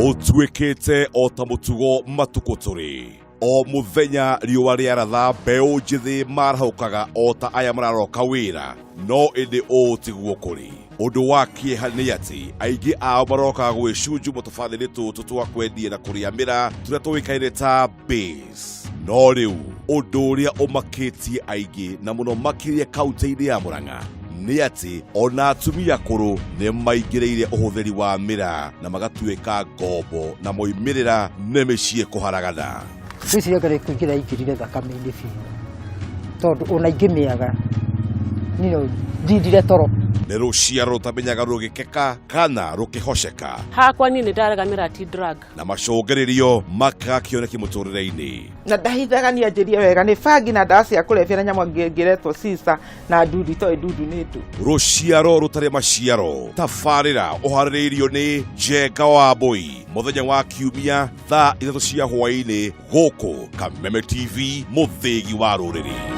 Ũtuĩkĩte o ta mũtugo matukũ tũrĩ. O mũthenya riũa rĩaratha mbeũ njĩthĩ marahũkaga o ta aya mararoka wĩra, no ĩndĩ ũũ tiguo kũrĩ. Ũndũ wa kĩeha nĩ atĩ aingĩ ao marokaga gwĩcunjumũ tũbathĩrĩ tũtũ twa kwendia na kũrĩa mĩraa tũrĩa tũĩkaine ta base. No rĩu ũndũ ũrĩa ũmakĩtie aingĩ na mũno makĩria kaunti-inĩ ya Murang'a nĩ atĩ ona atumia akũrũ nĩ maingĩrĩire ũhũthĩri wa mĩraa na magatuĩka ngombo na moimĩrĩra nĩ mĩciĩ kũharagana. Ngwĩciria anga nĩ kũingĩra yaingĩrire thakame-inĩ biũ tondũ ona ingĩmĩaga niĩ no ndindire toro. Nĩ rũciaro rũtamenyaga rũgĩkeka kana rũkĩhoceka. Hakwa niĩ nĩ ndarega mĩraa ti drug. Na macũngĩrĩrio makaga kĩoneki mũtũrĩre-inĩ. Na ndahithaga niĩ anjĩrie wega nĩ bangi na ndawa cia kũrebia na nyamũ ngĩretwo sisa na ndundu itoĩ ndundu nĩ ndũ. Rũciaro rũtarĩ maciaro, tabarĩra ũharĩrĩirio nĩ Njenga wa Mbũi mũthenya wa Kiumia thaa 3 cia hwaĩ-inĩ gũkũ Kameme TV, mũthĩgi wa rũrĩrĩ.